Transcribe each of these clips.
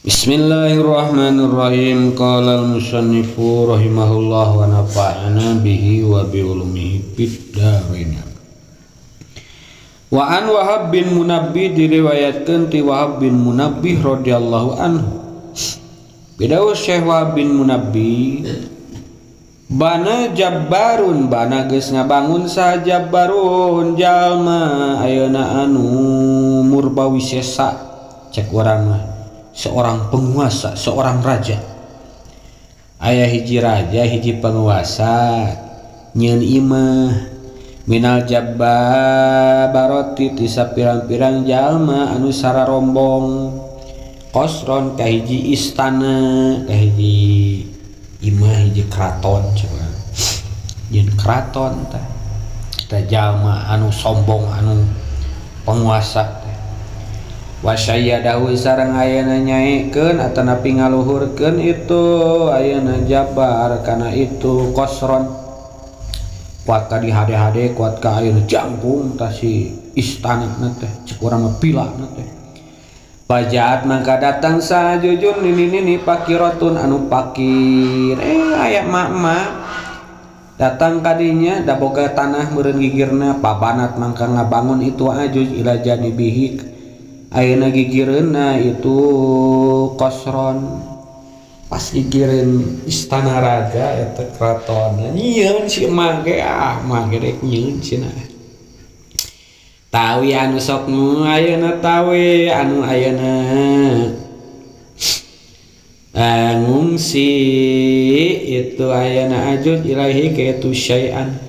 Bismillahirrahmanirrahim. Qala al-musannifu rahimahullah wa nafa'ana bihi wa bi ulumihi fid dharain. Wa an Wahab bin Munabbih diriwayatkeun ti Wahab bin Munabbih radhiyallahu anhu. Bidau Syekh Wahab bin Munabbih bana jabbarun bana geus ngabangun saha jabbarun jalma ayeuna anu murbawisesa cek urang mah seorang penguasa, seorang raja. Aya hiji raja, hiji penguasa nyeun imah minal jabbaroti ti sapirang-pirang jalma anu sararombong qasron ka hiji istana, ka hiji imah, hiji keraton cenah. Nyeun keraton teh teh jalma anu sombong, anu penguasa. Wasyayadahu sareng ayeuna nyaekeun atanapi ngaluhurkeun itu ayeuna jabar kana itu qasron kuat ka di hade-hade kuat ka ayeuna jangkung tah si istana teh cek urang mah pilana teh. Pajaat mangka datang sajujun nini-nini pakiratun anu pakir aya mak-mak datang kadinya da boga tanah meureun gigirna pabanat mangka ngabangun itu ajuj ila janibihi ayeuna gigireunna itu qasron pas gigireun istana raja eta keraton nyieun si emak ge ah emak ge rek nyieun cenah tawi anu sok nu ayeuna tawi anu ayeuna ngungsi itu ayeuna ajuj ilahi ka itu syai'an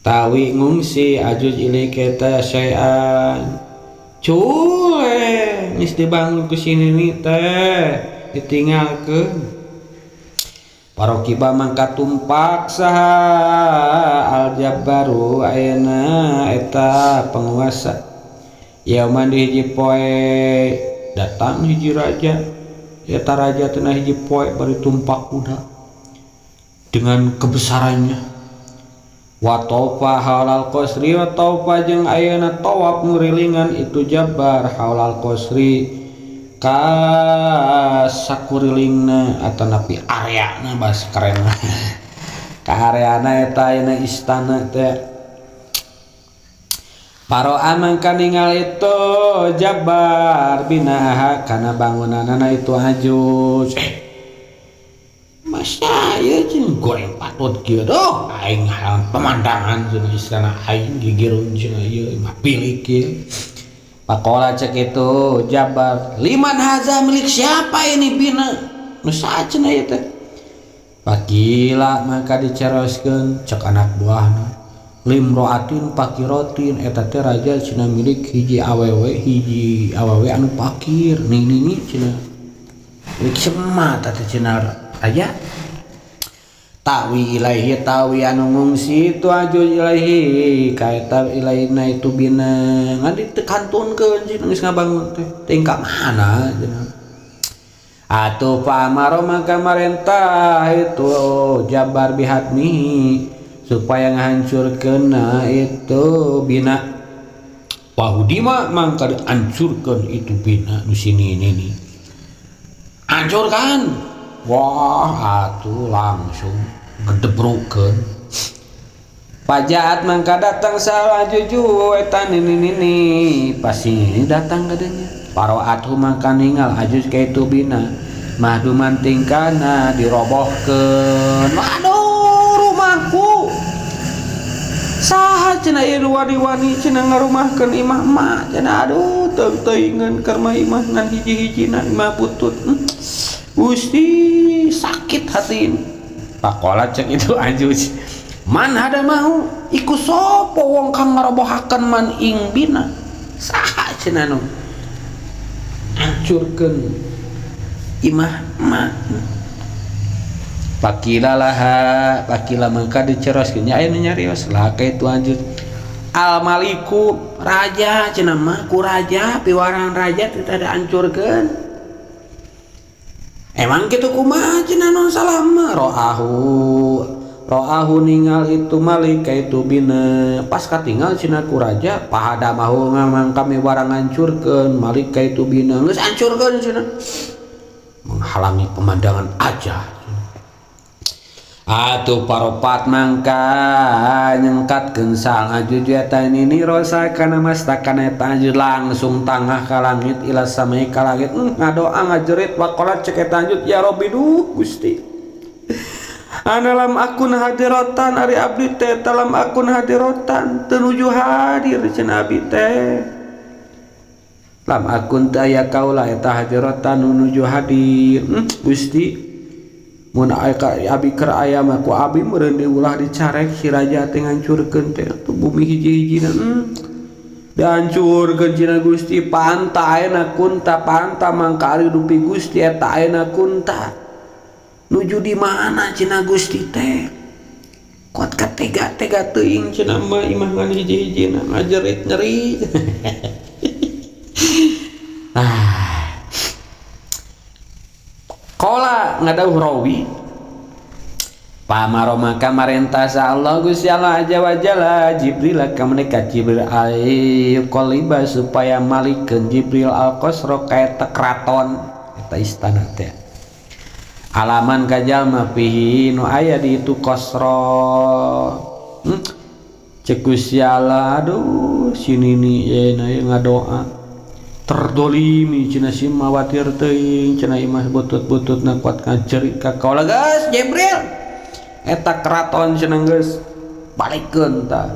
tawi ngungsi ajuj ilahi ka syai'an cule geus dibangun ku sini nih teh ditinggalkeun parokiba mangka tumpak saha al-jabbaru ayeuna eta penguasa yauman di hiji poe datang hiji raja eta raja teh hiji poe bari tumpak kuda dengan kebesarannya wa tawfa haulal qasri wa tawfa jeung ayeuna tawaf ngurilingan itu jabbar haulal qasri ka sakurilingna atanapi areana bahasa keren ka areana eta ayeuna istana teh paroa mangka ningal itu jabbar binaha kana bangunanana itu ajuj masa ieu jeung goreng patut kieu doh aing hayang pemandangan cenah istana aing gigireun cenah ieu mah pilik kieu. Pakola cek itu jabar liman haza milik siapa ini bina nu saha cenah ieu teh. Pakila maka dicaroskeun cek anak buahna limroatin pakirotin eta teh raja cenah milik hiji awewe anu pakir nini cenah milik semah teh cenah raja. Tawi ilaihi tawi anu ngungsi itu ajuj ilaihi kaeta ilaihna itu bina ngan ditekantunkeun cenah geus ngabangun teh tingkah mana cenah atuh pamaro maka marentah itu jabar bihatmihi supaya ngahancurkeunna itu bina wahudima mangka dihancurkeun itu bina nu sini ini hancurkan. Wah atuh langsung gedebrukeun pajaat mangka datang salah juju eta nini pasti ini datang katanya paroatu mangka ningal ajus ka itu bina mahduman tingkana dirobohkeun waduh rumahku saha cenah ieu wani-wani cenah ngarumahkeun imah emak cenah aduh teuing-teuingan keur mah imah ngan hiji-hijina imah butut. Gusti sakit hati ini. Pakola cek itu ajuj man hada mau iku sopo wong kang ngarobohakeun man ing bina saha cenah nu hancurkeun imah emak. Pakila laha pakila mangka diceroskeun nya aya nu nyarios lah ka itu ajuj al maliku raja cenah mah ku raja piwaran raja teh ada hancurkeun. Emang kitu kumaha cenah non salah mah roahu Ra'ahu ningal itu malik ka itu bina pas katinggal cenah ku raja pahadamahu mangka miwarang ngancurkeun malik ka itu bina geus hancurkeun cenah menghalangi pemandangan aja. Atuh paropat mangka nyengkatkeun sal ajuj eta ini rosa kana mastakana eta ajuj langsung tangah ka langit ila samai ka langit ngadoa ngajerit waqala cek eta ajuj ya Rabbi duh Gusti ana lam akun hadirotan ari abdi teh lam akun hadirotan teu nuju hadir cenah abdi teh lam akun teu aya kaula eta hadirotan nuju hadir. Gusti mun abi keur aya mah ku abi meureun diulah dicarek si raja teh ngancurkeun teh bumi hiji-hijina. Dihancurkeun cenah Gusti panta ayeuna kunta panta mangka ari dupi Gusti eta ayeuna kunta nuju di mana cenah Gusti teh kuat katega-tega teuing cenah mah imah ngan hiji-hijina ngajerit nyeri. Ah. Qala ngadauh rawi pamaro maka marentah sa Allah Gusti Allah aja wa jalla Jibril ka mereka Jibril ay qaliba supaya malikeun Jibril al qasra ka eta kraton eta istana teh alaman ka jalma fihi nu aya di itu qasra. Cek Gusti Allah aduh si nini yeuna ngadoa terdolimi cenah si mawatir teuing cenah imah butut-bututna kuat ngajerit ka kaula geus Jibril eta keraton cenah geus balikeun tah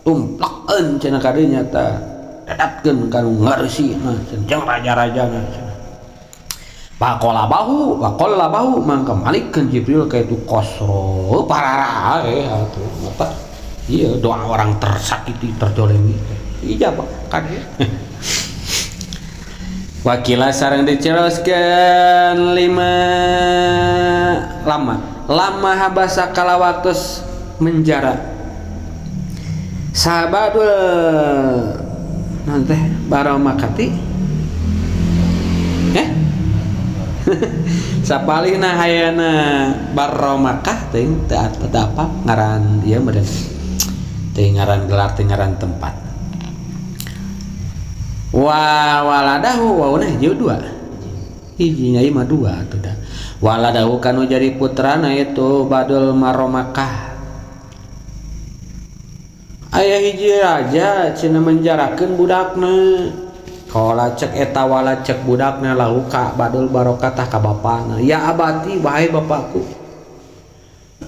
tumplakeun cenah kadinya tah dadatkeun ka nu ngareusina cenah jeung raja-rajana cenah pakola bahu pakola bahu mangka malikeun Jibril ka itu qasra pararae atuh mata ieu doa orang tersakiti terdolimi ijabah kan. Wakila sareng diceroskeun lima lama lama habasa kala waktu menjara sahabadul nanti baromakati sapalihna hayana baromakah teh teu apa ngaran ieu meureun teh ngaran gelar teh ngaran tempat wa waladahu wauna hiji dua hiji nya mah dua atuh da waladahu kanu jadi putrana itu Badul Maromakah aya hiji raja cenah menjarakeun budakna qala cek eta wala cek budakna lahu ka Badul Barokah ka bapana ya abati wahai bapakku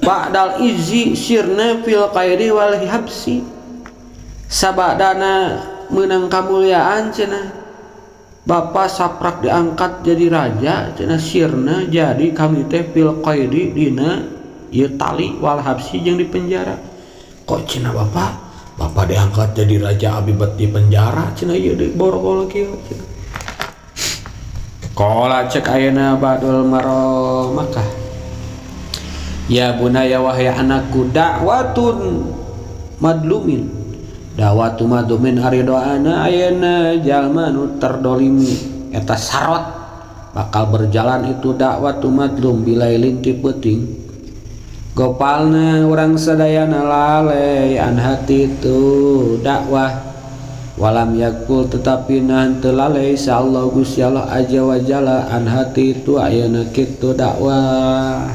ba'dal izzi sirna fil khairi wal habsi sabadana menang kamuliaan cenah bapak saprak diangkat jadi raja cenah sirna jadi kami teh fil qaidi dina ieu tali wal habsi jeung di penjara kok cenah bapak bapak diangkat jadi raja abi bet di penjara cenah ieu di borgol kieu cenah qala cek ayeuna Badul Maromakah ya bunaya wahai anakku dakwatun madlumin dawatu madumin ari doana ayeuna jalma nu terdolimi eta sarot bakal berjalan itu dakwatu madlum bilailin ti peuting gopalna urang sadayana lalai an hati itu dakwah walam yakul tetapi nahan teu lalai insyaallah Gusti Allah aja wa jalla an hati itu ayeuna kitu dakwah.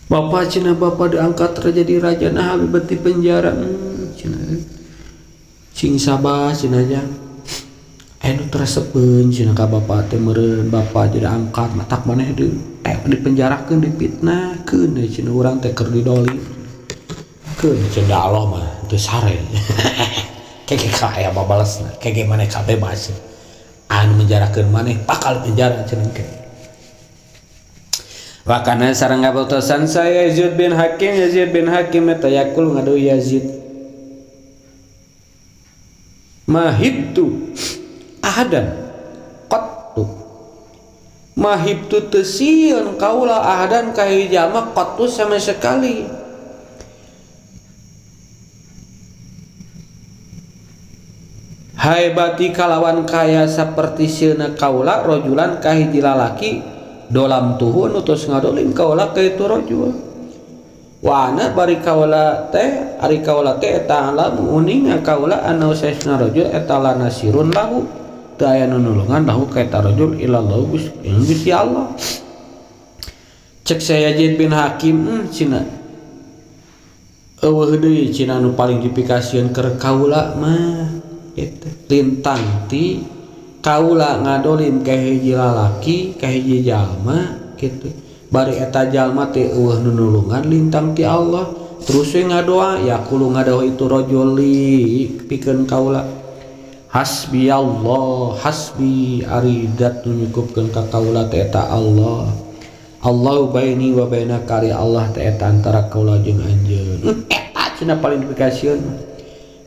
Bapak cenah bapak diangkat jadi raja nah abi beti penjara. Cenah cing sabah cenah nya anu teresepeun cenah ka bapak teh meureun bapak jadi angkat matak maneh di dipenjarakeun dipitnahkeun cenah urang teh keur didoli keun cenah Allah mah teu sare keke ka aya babalesna keke maneh kabebas anu menjarakeun maneh bakal penjara cenah ke. Wakana sareng ngabotosan saya Yazid bin Hakim Yazid bin Hakim eta yakul ngadu Yazid mahibtu ahadan qattu mahibtu teu sieun kaula ahadan ka hiji jalma qattu sama sekali haibati kalawan kaya saperti sieuna kaula rojulan ka hiji lalaki dolam tuhu nu tos ngadolim kaula ka itu rojul Wa ana bari kaula teh ari kaula teh eta alamu uninga kaula anna sayyidina rajul eta la nasirun lahu teu aya nu nulungan lahu ka eta rajul illallah Gusti Allah. Cek Yazid bin Hakim cenah eueuh deui cenah nu paling dipikasieun keur kaula mah eta lintang ti kaula ngadolim ka hiji lalaki ka hiji jalma kitu bari eta jalma teh eueuh nu nulungan lintang ti Allah terus we ngadoa yaqulu ngadoa itu rajuli pikeun kaula hasbi Allah hasbi ari dat nu nyukupkeun ka kaula teh eta Allah Allahu baini wa bainaka ari Allah teh eta antara kaula jeung anjeun. Eta cenah paling dipikasieun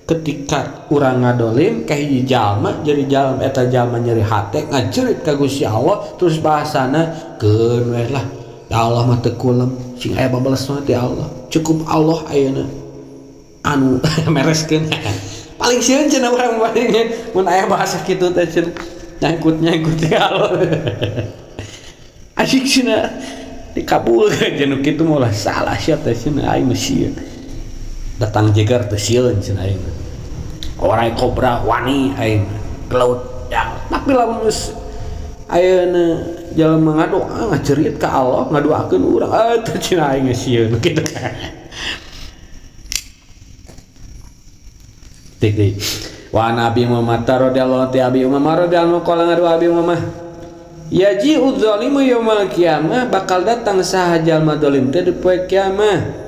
ketika urang ngadolim ka hiji jalma jadi jalma eta jalma nyeri hate ngajerit ka Gusti Allah terus bahasana keun we lah ya Allah mah teu kulem sing aya babales mah ti Allah cukup Allah ayeuna anu mereskeun paling sieun cenah urang paling mun aya bahasa kitu teh cenah nyangkut-nyangkut ya Allah asik cenah dikabulkeun cenah kitu mah salah sia teh cenah aing mah sieun datang jeger teh sieun cenah aing orang kobra wani aing gelut ya tapi lamun geus ayeuna jelema ngadoa ngajerit ka Allah ngadoakeun urang teh cenah aing sieun kitu. Tik tik wa Nabi Muhammad radhiyallahu anhu Abi Umamah radhiyallahu qala ngadu Abi Umamah yaji'u dzalimu yaumal qiyamah bakal datang saha jalma zalim teh di poe kiamah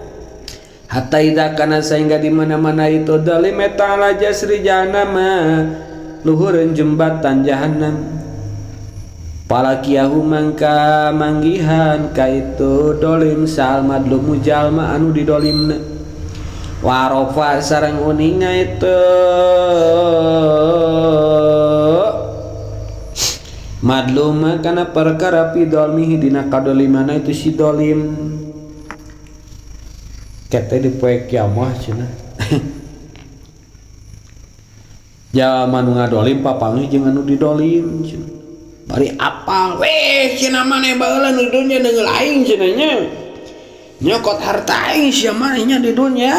hatta idza kana sehingga di mana-mana itu zalim eta ala jasri jahannam luhureun jembatan jahannam palakiyahu mangka manggihan ka itu dolim sal madlumu jalma anu didolimna warofa sareng uninga itu madluma kana perkara fi dolmihi dina kadolimana itu si dolim kete di poe kiamah cenah jalma nu ngadolim papanggih jeung anu didolim cenah bari apal weh cenah maneh baheula nu dunya deungeul aing cenah nya nyokot harta aing sia maneh nya di dunya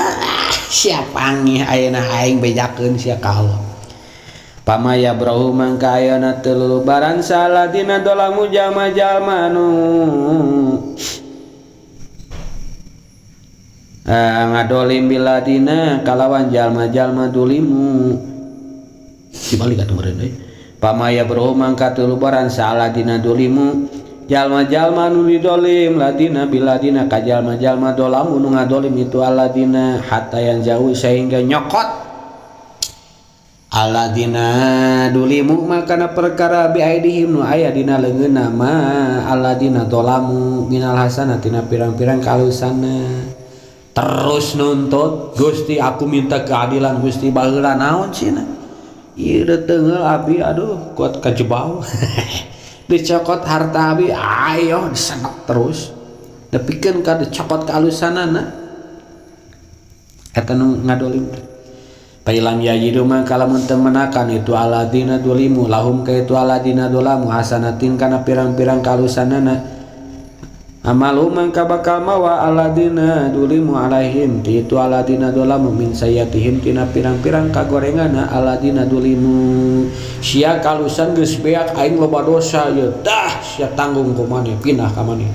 sia panggih ayeuna aing bejakeun sia ka Allah pamaya brahu mangka ayeuna teu lulubaran saladina dolamu jalma-jalma anu ngadolim biladina kalawan jalma-jalma dulimu dibalik atuh meureun euy pamaya brahu mangka teu lulubaran saladina dulimu jalma-jalma nu didolim ladina biladina ka jalma-jalma dolamu nu ngadolim itu aladina hatta yang jauh sehingga nyokot aladina dulimu makana perkara bi aidihim nu aya dina leungeunna ma aladina dolamu minal hasanatina pirang-pirang kalusanna terus nuntut Gusti aku minta keadilan Gusti baheula naon cenah ieu deungeul abi aduh kuat kajebau dicokot harta abi ayo disenek terus depikeun ka dicokot kalusanana eta nu ngadolim pailam yajidu maka lamun teu menakan itu aladina dulimu lahum ka itu aladina dolamu hasanatin kana pirang-pirang kalusanana amalu mangka bakal mawa aladina dulimu alaihim ti itu aladina dolamu min sayatihim tina pirang-pirang kagorengana aladina dulimu sia kalusan geus beak aing loba dosa ye dah sia tanggung ku maneh pindah ka maneh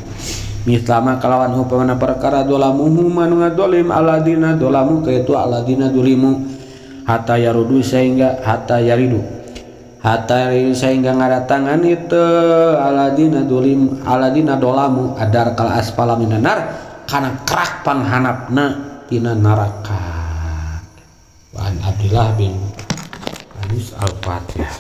mislama kalawan upamana perkara dolamuhu manu ngadolim aladina dolamu ka itu aladina dulimu hatta yarudu sehingga hatta yaridu hatta sehingga ngadatangan itu aladina dulim aladina dolamu adar kal asfala minan nar kana kerak panghanapna tina neraka. Wa an Abdillah bin Anis al-Fatihah.